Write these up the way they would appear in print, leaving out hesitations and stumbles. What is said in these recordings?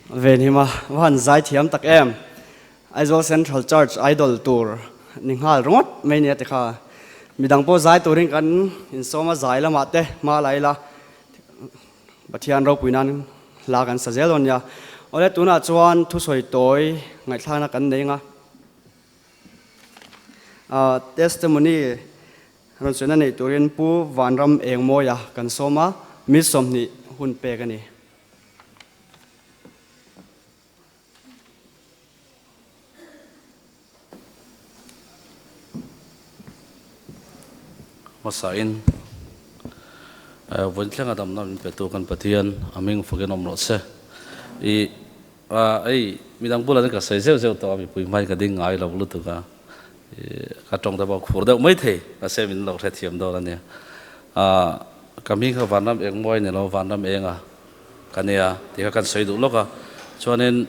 Venhima va han zai thiam tak em. Aizawl Central Church Idol tur ni nghal ringawt mai nia tikha. Midang pawh zai turin kan insawm a, zai lamah te hma la ila Pathian ropui nan hla kan sa zel dawn nia. Awle tunah chuan thusawi tawi ngaihthlakna kan nei anga testimony rawn sawi na nei turin Pu Vanram Engmawia kan sawm a, mi 20 hun pek a ni. Hmasain vawiin thlenga damna min petu kan Pathian a hming fakin awm rawh se. I ei midang bulah chuan ka sawi zeuh zeuh tawh a, mipui hmain ka ding ngai lo lutuk a, ka tawng te pawh a khur deuh mai thei, mahse min lo hrethiam dawn a nia. Ka hming kha Vanram Engmawi a ni lo, Vanram Enga. Ka nia tih kha kan sawi duh lawk a, chuanin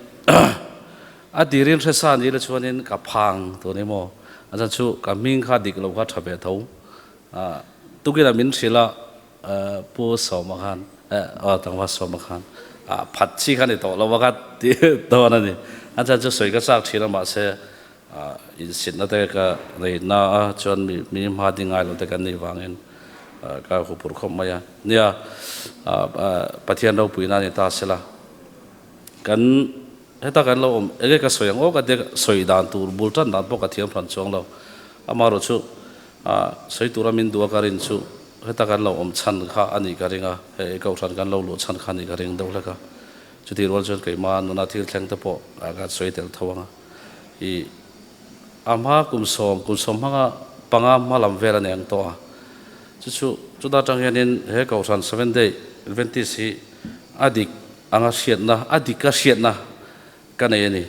a tirin hre sa ni la chuanin ka phang tur ni maw, a chhan chu ka hming kha dik lo kha tha ve tho, tukinah min hrilh a Pu Sawma khan aw Tlangval Sawma khan phat chi kha ni tawh lo a ka ti dawn a ni, a chhan chu sawi ka chak thin a mahse insitna te ka nei na a chuan mi mi hma ding ngai lo te kan nih vangin ka hupur khawp mai a. Nia, Pathian ropuina a ni ta sela kan heta kan lo awm enge ka sawi ang aw ka tia sawi dan tur bul tan dan pawh ka thiam hran chuang lo. Amaherawh chu sawi tura min duh a ka rin chu heta kan lo awm chhan kha a nih ka ring a, hei kohhran kan lo luh chhan kha a nih ka ring deuh hlek a. Chutih rual chuan keimah nuna thil thleng te pawh ka sawi tel tho ang a. I a hma kum sawm, kum sawm hmanga panga hma lam vel a nei ang tawh a. Chu chu chuta tang hianin he Kohhran Seventh Day Adventist hi a dik anga hriatna, a dika hriatna ka nei a ni.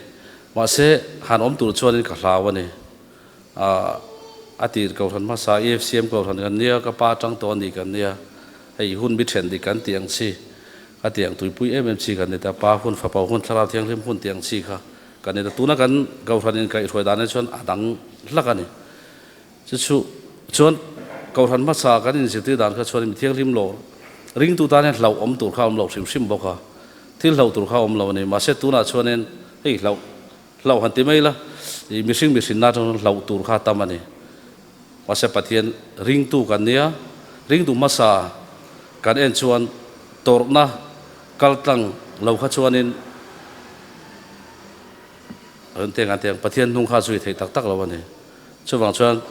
Mahse, han awm tur chuanin ka hlau a ni. A tir Kohhran hmasa EFCM Kohhran kan nia, ka pa atang tawh a ni kan nia, hei hun bi then dik kan tih ang chi, ka tih ang tuipui em em chi kan ni ta, Pa hun, Fapa hun, Thlarau Thianghlim hun tih ang chi kha. Kan ina tuna kan Kohhran inkaihhruai dan hi chuan a dang hlak a ni. Chu chu chuan Kohhran hmasa kan inzirtir dan kha chuan mi thianghlim lo ringtu tan hian hlauh awm tur kha a awm lo hrim hrim bawk a, thil hlauh tur kha a awm lo a ni. Mahse tunah chuanin hei hlauh hlauh han ti mai ila ih mihring mihrinna atang chuan hlauh tur kha a tam a ni. Mahse Pathian ringtu kan nia, ringtu hmasa kan en chuan tawrhna kaltlang lo kha chuanin An teng an teng Pathian hnung kha zui theih tak tak lo a ni. Chuvang chuan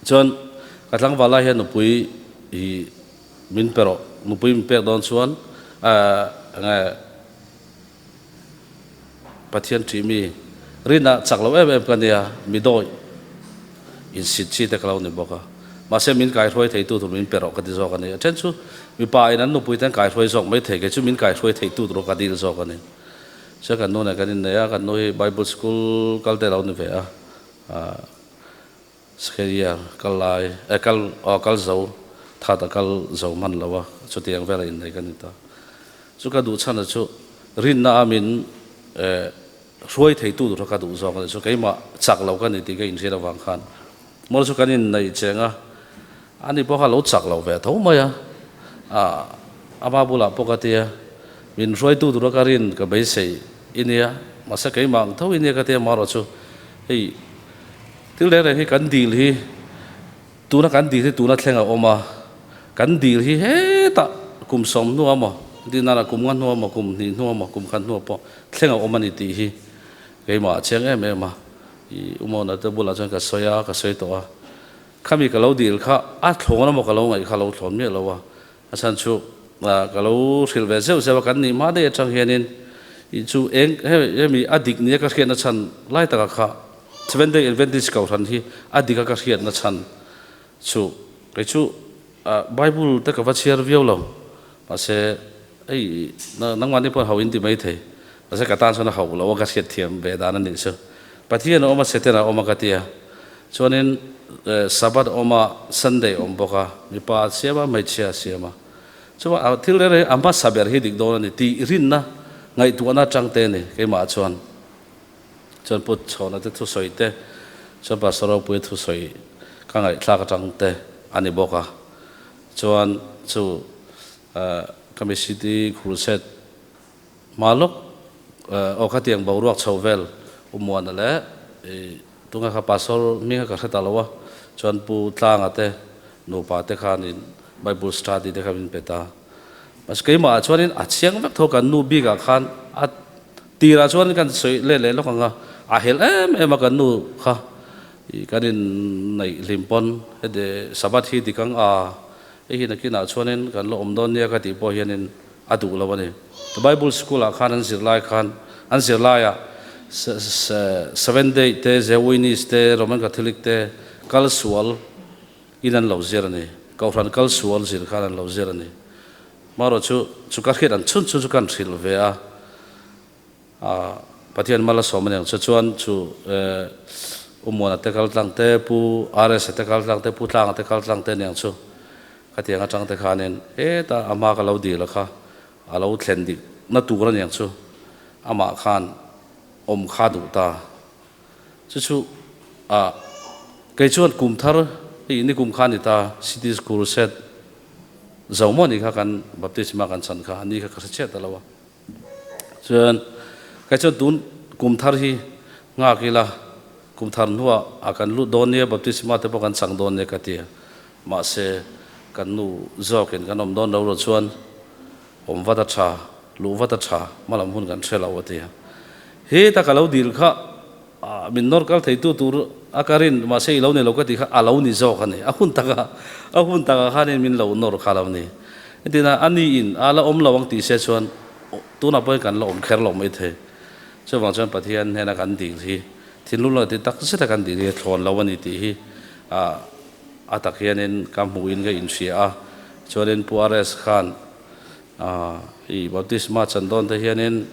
chuan ka tlangval lai hian nupui hi min pe rawh, nupui min pek dawn chuan enge Pathian ṭih mi rinah chak lo em em ka nia, mi dawih insit chi te ka lo ni bawk a. Mahse min kaihruai theitu tur min pe rawh ka ti zawk a ni. A then chu mipa in an nupui te an kaihruai zawk mai thei, kei chu min kaihruai theitu tur ka dil zawk a ni. Chuan kan nu nen kan innei a, kan nu hi Bible school kal te a lo ni ve a, second year kal lai eh kal aw kal zo that a kal zo hman lo a, chutiang vel a innei ka ni ta. Chu ka duh chhan a chu rinna a min eh hruai theitu tur kha ka duh zawk a ni. Chu keimah chak lo ka ni tih ka inhriat avang khan maw chu kan inneih cheng a, ani pawh kha a lo chak lo ve tho mai a, ah ama bulah pawh ka tia min hruaitu tura ka rin ka beisei i nia, mahse keimah ang tho i nia ka tia marawh chu hei thil reng reng hi kan dil hi tuna kan dil hi tuna thleng a awm a, kan dil hi hetah kum sawm hnuah maw dinara kum nga hnuah maw kum hnih hnuah maw kum khat hnuah pawh thleng a awm a ni tih hi keimah a chiang em em a. I Umawna te bulah chuan ka sawi a, ka sawi tawh a. Khami ka lo dil kha a thlawn emaw ka lo ngaih kha a lo thlawn miah lo a. A chhan chu ka lo hrilh ve zeuh zeuh a, kan nih hma daih atang hianin i chu eng hemi a dik nia ka hriatna chhan lai taka kha Seventh Day Adventist Kohhran hi a dik a ka hriatna chhan chu kei chu Bible te ka va chhiar viau lo. Mahse hei nangmahni pawh hauh in ti mai thei. Mahse ka tan chuan a hauh lo a ka hriat thiam ve dan a nih chu. Pathian a awm a Satan a awm a ka ti a. Chuanin Sabbath a awm a Sunday a awm bawk a, mipa a siam a hmeichhia a siam a. Chuan a thil reng reng a hmasa ber hi dik dawn a ni tih rinna ngaihtuahna atang te a ni keimah chuan. Chuan Pu Chhawna te thusawi te chuan Pastor Ropuia thusawi ka ngaihthlak atang te a ni bawk a. Chuan chu ka mi city crusade. Hma lawk aw khatiang boruak chho vel Umuana leh i tunge kha pastor hming kha ka hre ta lo a, chuan Pu Tlanga te nupa te khanin Bible study te kha min pe ta. Mahse keimah ah chuanin a chiang vek tho kan nu bikah khan a tirah chuan kan sawi let leh lawk ang a, a helh em em a kan nu kha i kan inneih hlim pawn heti Sabbath hi dik ang a, hei hi nakinah chuanin kan la awm dawn nia ka tih pawh hianin a duh lo a ni. Bible school ah khan an zirlai khan an zirlaiah Seventh Day te, Jewinis te, Roman Catholic te kal sual in an lo zir a ni. Kohhran kal sual zir khan an lo zir a ni. Marawh chu chu ka hriat ang chhun chhun chu kan hrilh ve a, Pathian mal a sawm a ni ang chu. Chuan chu U Muana te kal tlang te, Pu RS-a te kal tlang te, Pu Tlanga te kal tlang te a ni ang chu. Khatiang atang te khanin hetah a hma ka lo dil a kha a lo thlen dik na tur a niang chu amah khan awm kha duh ta. Chu chu ah kei chuan kum thar hei ni kum kha a ni ta City School set zo maw ni kha kan baptisma kan chan kha a ni kha ka hre chiah ta lo a. Chuan kei chuan tun kum thar hi nghak ila kum thar hnuah a kan lut dawn nia baptisma te pawh kan chang dawn nia ka ti a. Mahse, kan nu zawkin kan awm dawn lo lo chuan awm vat a tha, luh vat a tha, hmalam hun kan hre lo a ti a. Heta ka lo dil kha min nawr kal theitu tur a ka rin, mahse i lo ni lo ka tih kha a lo ni zawk a ni. A hun taka, a hun takah khanin min lo nawr kha lo ni. Entirna, a ni in a la awm lo ang tih se chuan tunah pawhin kan la awm kher lo maithei. Chuvang chuan Pathian hnena kan dil hi thinlung lo ti tak zeta kan dil hi a thlawn lo a ni tih hi A tak hianin ka hmuhin ka inhria a, chuanin Pu RS khan i baptisma chan dawn te hianin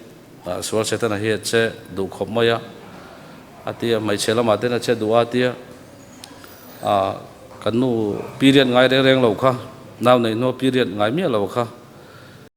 sual Setana hi a che duh khawp mai a, a ti a, hmeichhe lamah ten a che duh a tia, kan nu period ngai reng reng lo kha, nau neih hnuah period ngai miah lo kha.